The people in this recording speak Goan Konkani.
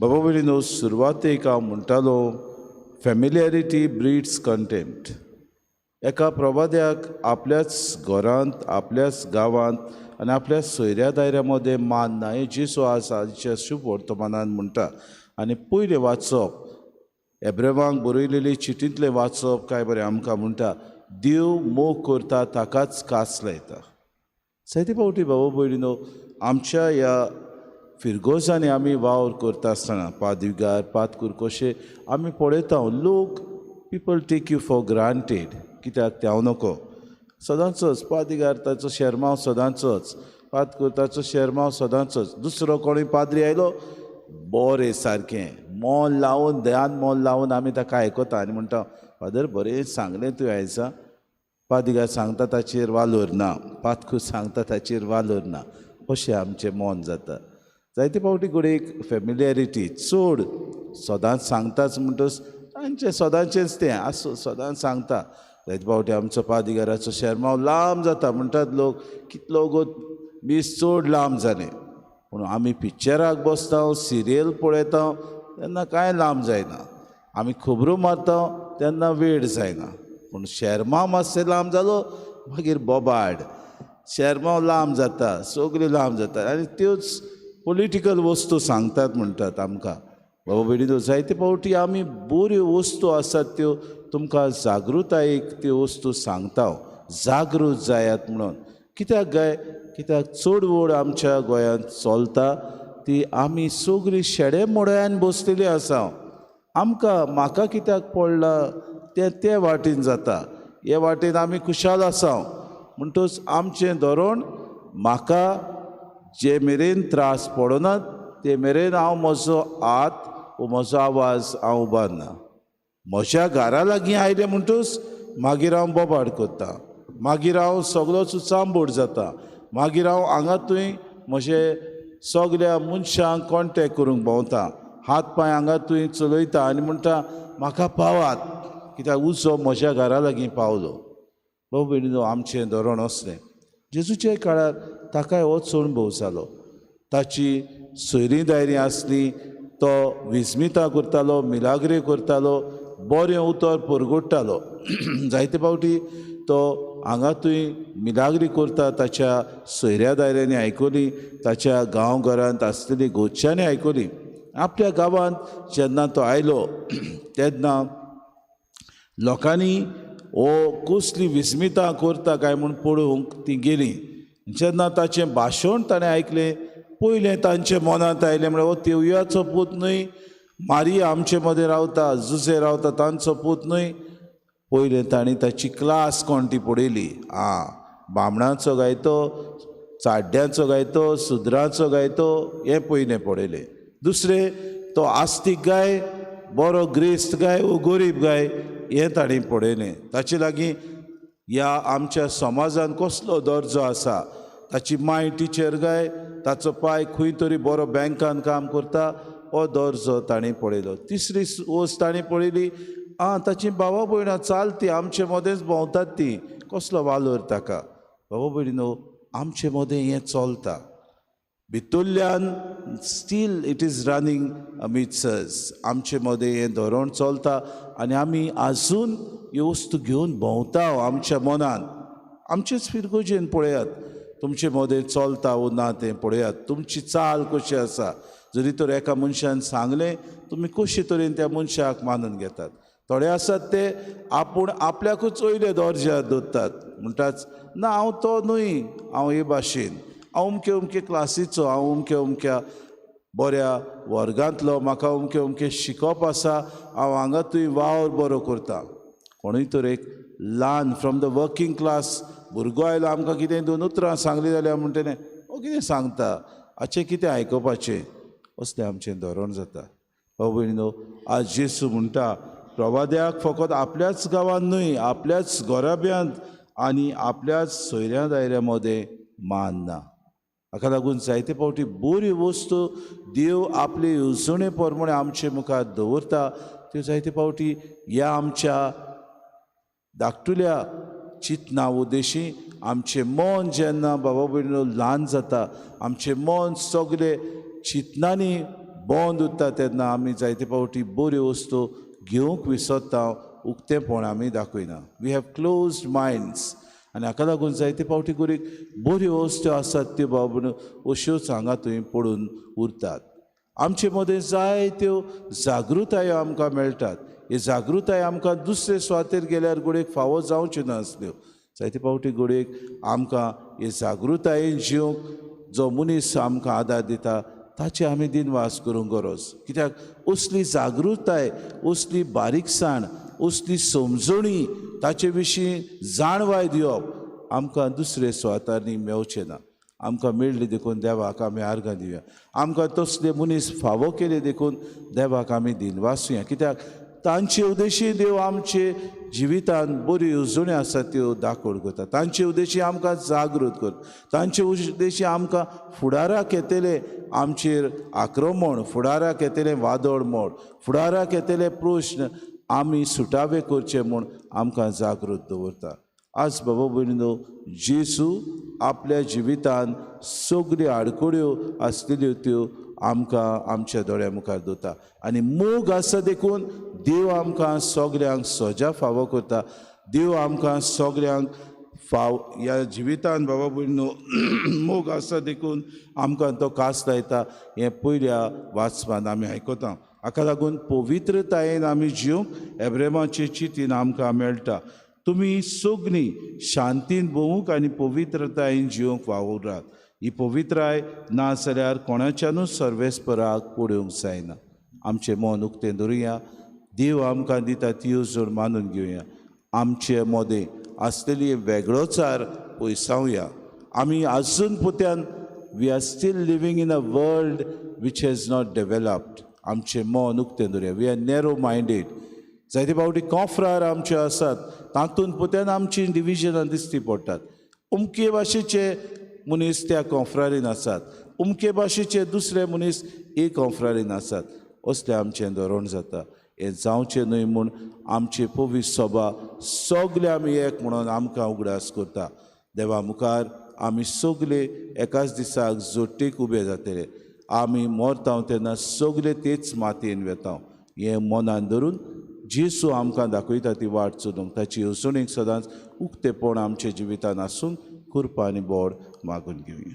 बाबा भयणीनो, सुरवातेक हांव म्हणटालो, फॅमिलियरिटी ब्रिड्स कंटेम्प्ट. एका प्रवाद्याक आपल्याच घरांत, आपल्याच गांवांत आनी आपल्या सोयऱ्या दायऱ्या मदें मान ना, हें जेजू आज आजच्या शुभ वर्तमानान म्हणटा. आनी पयलें वाचप, एब्रेवांक बरयलेली चिटींतलें वाचप काय बरें आमकां म्हणटा, देव मोग करता ताकाच कास लायता. जायते फावटी बाबा भयणीनो, आमच्या ह्या फिरगोजांनी आमी वावर करता आसतना, पादविगार, पादकूर कशे आमी पळयता, लोक, people take you for granted. कित्याक तें हांव नको, सदांचोच पादविगार ताचो शेरमांव सदांचोच, पादकूर ताचो शेरमांव सदांचोच. दुसरो कोणूय पाद्री आयलो, बरें सारकें मन लावन, ध्यान मन लावन आमी ताका आयकता आनी म्हणटा, फादर बरें सांगलें तुवें आयज. पादविगार सांगता ताचेर वालोर ना, पादकूर सांगता ताचेर वालोर ना, अशें आमचें मन जाता. जायते फावटी घडये एक फेमिलियरिटी चड, सदांच सांगताच म्हणटच तांचें सदांचेंच तें आसूं, सदांच सांगता. जायते फावटी आमचो पादविगाराचो शेरमांव लांब जाता, म्हणटात लोक कितलो गो मीस चड लांब जालें. पूण आमी पिक्चराक बसता, सिरियल पळयता तेन्ना कांय लांब जायना, आमी खबरो मारता तेन्ना वेळ जायना, पूण शेरमांव मातशें लांब जालो मागीर बोबाड, शेरमांव लांब जाता, सगळ्यो लांब जाता आनी त्योच पॉलिटिकल वस्तू सांगतात म्हणटात आमकां. बाबा भयणीनो, जायते फावटी आमी बऱ्यो वस्तू आसात त्यो तुमकां जागृतायेक त्यो वस्तू सांगता, जागृत जायात म्हणून. कित्याक काय? कित्याक चड व्हड आमच्या गोंयांत चलता ती आमी सगळीं शेडे मोड्यान बसलेली आसा. आमकां म्हाका कित्याक पडलां तें ते वाटेन जाता, हे वाटेन आमी खुशाल आसा. म्हणटच आमचें धोरण, म्हाका जे मेरेन त्रास पडनात ते मेरेन हांव म्हजो हात वो म्हजो आवाज हांव उबारना. म्हज्या घरा लागीं आयलें म्हणटच मागीर हांव बोबाड करता, मागीर हांव सगळोच चांबोड जाता, मागीर हांव हांगा थंय म्हजे सगल्या मनशांक कॉन्टेक्ट करूंक भोंवता, हात पांय हांगा थंय चलयता आनी म्हणटा म्हाका पावात, कित्याक उजो म्हज्या घरा लागीं पावलो. भाव भयणीनो, आमचें धोरण असलें. जेजूच्या काळार ताकाय होच अणभव जालो. ताची सोयरीं दायरीं आसली, तो विस्मिता करतालो, मिलाग्रे करतालो, बरें उतर परगट्टालो. जायते फावटी तो हांगा थंय मिलाग्री करता ताच्या सोयऱ्या दायऱ्यांनी आयकली, ताच्या गांवघरांत आसलेली गोच्यानी आयकली. आपल्या गांवांत जेन्ना तो आयलो तेन्ना लोकांनी हो कसली विस्मिता करता काय म्हूण पळोवंक ती गेली. जेन्ना ताचें भाशण ताणें आयकलें, पयलें तांचे मनांत आयलें म्हळ्यार हो तेवयाचो पूत न्हय, मारिया आमचे मदें रावता, जुजे रावता, तांचो पूत न्हय. पयलें तांणी ताची क्लास कोण ती पळयली. आं, बामणाचो गायतो, चाड्ड्यांचो गायतो, सुद्रांचो गायतो, हें पयलें पळयलें. दुसरें, तो आस्तीक गाय, बरो ग्रेस्त गाय वो गोरीब गाय, हें तांणी पळयलें. ताचे लागीं ह्या आमच्या समाजान कसलो दर्जो आसा, ताची माय टिचर गाय, ताचो पाय खंय तरी बरो बँकान काम करता, हो दर्जो तांणी पळयलो. तिसरी वस्त तांणी पळयली, आं, ताची भावा भयणां चालती आमचे मदेंच भोंवतात ती, कसलो वालोर ताका. बाबा भयणीनो, आमचे मदें हें चलता भितुल्ल्यान, still it is running amidst us. आमचे मदें हें धोरण चलता आनी आमी आजून ह्यो वस्तू घेवन भोंवता आमच्या मनान. आमचेच फिरगोजेन पळयात, तुमचे मदें चलता वो ना तें पळयात, तुमची चाल कशी आसा. जरी तर एका मनशान सांगलें, तुमी कशे तरेन त्या मनशाक मानून घेतात. थोडे आसात ते आपूण आपल्याकूच वयले दर्ज्यार दवरतात, म्हणटाच ना हांव तो न्हय, हांव हे भाशेन, हांव अमके अमके क्लासीचो, हांव अमके अमक्या बऱ्या वर्गांतलो, म्हाका अमकें अमकें शिकप आसा, हांव हांगा थंय वावर बरो करता. कोणूय तर एक ल्हान फ्रॉम the working class भुरगो आयलो, आमकां कितें दोन उतरां सांगलीं जाल्यार म्हणटलें, हो कितें सांगता, हाचें कितें आयकुपाचें, असलें आमचें धोरण जाता. भाव भयणीनो, आज जेसू म्हणटा, प्रवाद्याक फकत आपल्याच गांवांत न्हय, आपल्याच घराब्यांत आनी आपल्याच सोयऱ्या दायऱ्या मदें मान ना. हाका लागून जायते फावटी बऱ्यो वस्तू देव आपले येवजणे प्रमाणे आमचे मुखार दवरता, त्यो जायते फावटी ह्या आमच्या धाकटुल्या चिंतना उद्देशी आमचें मन जेन्ना बाबा भयणीनो ल्हान जाता, आमचें मन सगळे चिंतनांनी बंद उरता तेन्ना आमी जायते फावटी बऱ्यो वस्तू घेवंक विसरता, उक्तेपण आमी दाखयना. We have closed minds आनी हाका लागून जायते फावटी गुरीक बऱ्यो वस्तू आसात त्यो बाबा अश्योच हांगा थंय पडून उरतात. आमचे मदें जायत्यो जागृतायो आमकां मेळटात. ही जागृताय आमकां दुसरे सुवातेर गेल्यार घडयेक फावो जावच्यो नासल्यो. जायते फावटी घडयेक आमकां हे जागृतायेन जिवंक जो मनीस आमकां आदार दिता ताचे आमी दिनवास करूंक गरज, कित्याक असली जागृताय, असली बारीकसाण, असली समजणी, ताचे विशीं जाणवाय दिवप आमकां दुसरे सुवातांनी मेवचें ना. आमकां मेळ्ळी देखून देवाक आमी आर्गां दिवया. आमकां तसले मनीस फावो केले देखून देवाक आमी दिनवासुया, कित्याक तांचे उद्देशी देव आमचे जिवितान बऱ्यो येवजण्यो आसात त्यो दाखोवड करता. तांचे उद्देशी आमकां जागृत करता. तांचे उद्देशी आमकां फुडाराक येतले आमचेर आक्रमण, फुडाराक येतलें वादळ मोड, फुडाराक येतले प्रश्न आमी सुटावे करचे म्हूण आमकां जागृत दवरता. आज बाबा भयणीनो, जेजू आपल्या जिवितान सगल्यो आडखळ्यो आसलेल्यो त्यो आमकां आमच्या दोळ्या मुखार दवरता आनी मोग आसा देखून देव आमकां सगल्यांक सजा फावो करता. देव आमकां सगल्यांक फाव ह्या जिवितान बाबा भयणीनो मोग आसा देखून आमकां तो कास लायता. हें पयल्या वाचपान आमी आयकता. हाका लागून पवित्रतायेन आमी जिवंक एब्रेमाचे चिंतीन आमकां मेळटा. तुमी सगळीं शांतीन भोंवूंक आनी पवित्रतायेन जिवंक वावुरात. ही पवित्राय ना जाल्यार कोणाच्यानूच सर्वेस्पराक पळोवंक जायना. आमचें मन उक्तें दवरुया. देव आमकां दिता ती येवजण मानून घेवया. आमचे मदें आसलेली वेगळोचार पयसावया. आमी आजून पोत्यान we are still living in a world which has not developed. आमचें मन उक्तें दवरुया. We are narrow minded. जायते फावटी कोफरार आमचे आसात तातूंत पोत्यान आमची डिविजनां दिश्टी पडटात. अमके भाशेचे मनीस त्या कोफरारीन आसात, अमके भाशेचे दुसरे मनीस एक कोफरारीन आसात, असलें आमचें धोरण जाता. हें जावचें न्हय म्हूण आमची पवित्र सभा सगळे आमी एक म्हणून आमकां उगडास करता. देवा मुखार आमी सगळे एकाच दिसाक जोडटेक उबे जातले. आमी मरता तेन्ना सगळे तेच मातयेन वेता. हें मनान धरून जेजू आमकां दाखयता ती वाट चलूंक ताची येवजणेक सदांच उक्तेपण आमच्या जिवितान आसूंक कृपा आनी बोड मागून घेवया.